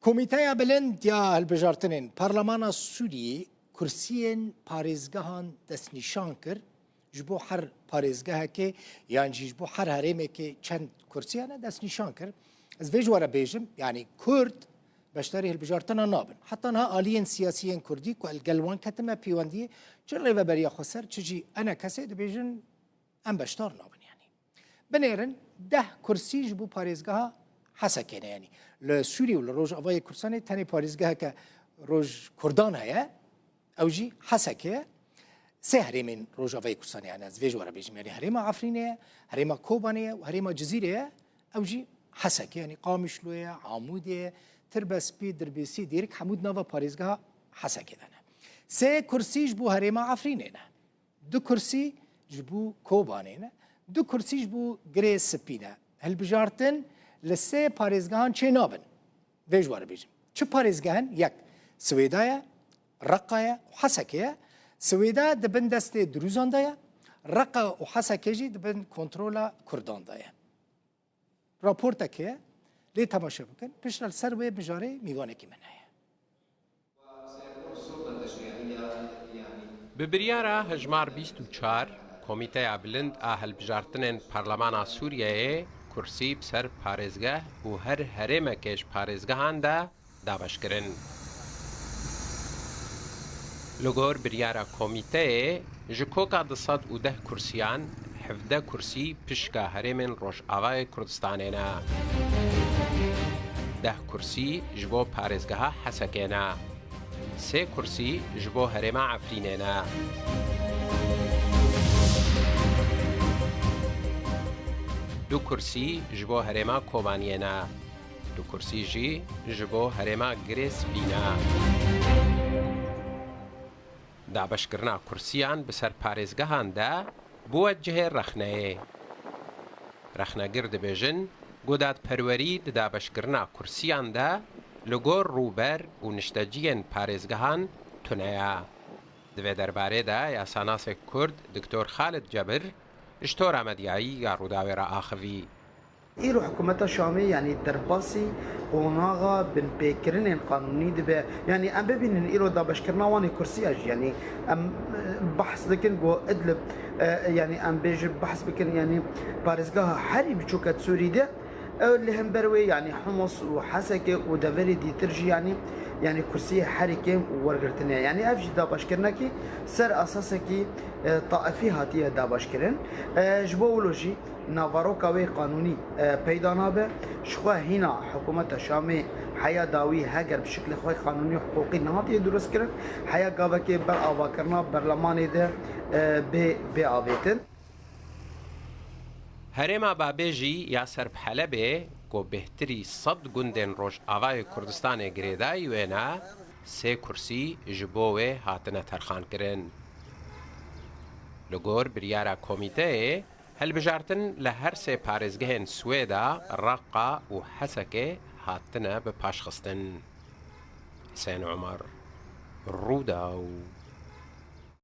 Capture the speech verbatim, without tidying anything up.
Komîteya Bilind ya Hilbijartinên Parlemana Sûriyê kursiyên parêzgehan destnîşan kir. Ji bo her parêzgehekê yan jî ji bo her herêmekê çend kursî hene destnîşan kir. Ez vê ji we re bêjim, yanî Kurd beşdarî hilbijartina nabin. Heta niha aliyên siyasî yên Kurdî ku li gel wan ketime pêwendiyê, çi rêveberiya xweser, çi jî enekesê dibêjin, em beşdar nabin yanî. Binêrin deh kursî ji bo parêzgeha Hesekê ne yanî. Li Sûrî û li Rojavayê Kurdistanê tenê parêzgeheke roj Kurdan heye, ew jî Hesekê ye. Sê herêmên Rojavayê Kurdistanê hene, ez vê ji we re bêjim. Yanî herêma Efrînê ye, herêma Kobanê ye û herêma Cizîrê ye, ew jî Hesekê. Yanî Qamişlo ye, Amûdê ye, Tirbespî, Dirbêsî, Dêrik hemû di nava parêzgeha Hesekê de ne. Sê kursî ji bo herêma Efrînê ne. Du kursî ji bo Kobanê ne, du kursî ji bo Girê Spî ne. Hilbijartin li sê parêzgehan çê nabin. Vê ji we re bêjim. Çi parêzgeh in? Yek Swêda ye, Reqa ye û Hesekê ye. Swêda di bin destê Dirûzan de ye. Reqa û Hesekê jî di bin kontrola Kurdan de ye. Raportekê ye. Lê temaşe bikin. Piştre li ser wê mijarê mîvanekî min heye. Bi biryara hejmar bîst û çar, Komîteya Bilind a Hilbijartinên Parlemana Sûriyeyê kursî bi ser parêzgeh û her herêmekê ji parêzgehan de dabeş kirin. Li gor biryara komîteyê, ji koka du sed û deh kursiyan, hevdeh kursî pişka herêmên Rojavayê Kurdistanê ne. Deh kursî ji bo parêzgeha Hesekê ne. Sê kursî ji bo herêma Efrînê ne. Du kursî ji bo herêma Kobaniyê ne. Du kursî jî ji bo herêma Girê Spî ne. Dabeşkirina kursiyan bi ser parêzgehan de bûye cihê rexneyê. Rexnegir dibêjin ku dadperwerî di dabeşkirina kursiyan de li gor rûber û nişteciyên parêzgehan tune ye. Di vê derbarê de yasanasê Kurd Doktor Xalid Cebir ji Tora Medyayî ya Rûdawê re axivî. Îro hikûmeta Şamê, yanî derbasî qonaxa binpêkirinên qanûnî dibe. Yanî em bibînin îro dabeşkirina wan ê kursiya jî. Yanî em, e, behs dikin ku Idlib, e, yanî em bêjin behs bikin, yanî parêzgeha herî biçûk e di Sûrî de. Ew li hember wê, yanî Humus û Hesekê û deverê dîtir jî, yanî, yanî kursiyê herî kêm wergirtine. Yanî ev jî dabeşkirinekî ser esasekî, e, taifî hatiye dabeşkirin. E, ji bo wilo jî, Naveroka wê qanûnî, e, peyda nabe. Ji xwe hîna hikûmeta Şamê heya dawî heger bi şiklê xwe qanûnî û hiqûqî nehatiye dirustkirin, heya gavekê ber avakirina berlemanê de, e, bê, bê avêtin. Herêma Babê jî ya ser bi Helebê, ku bêhtirî sed gundên Rojavayê Kurdistanê girêdayî wê ne, sê kursî ji bo wê hatine terxankirin. Li gor biryara komîteyê, hilbijartin li her sê parêzgehên Swêda, Reqa û Hesekê hatine bipaşxistin. Husên Omer, Rûdaw,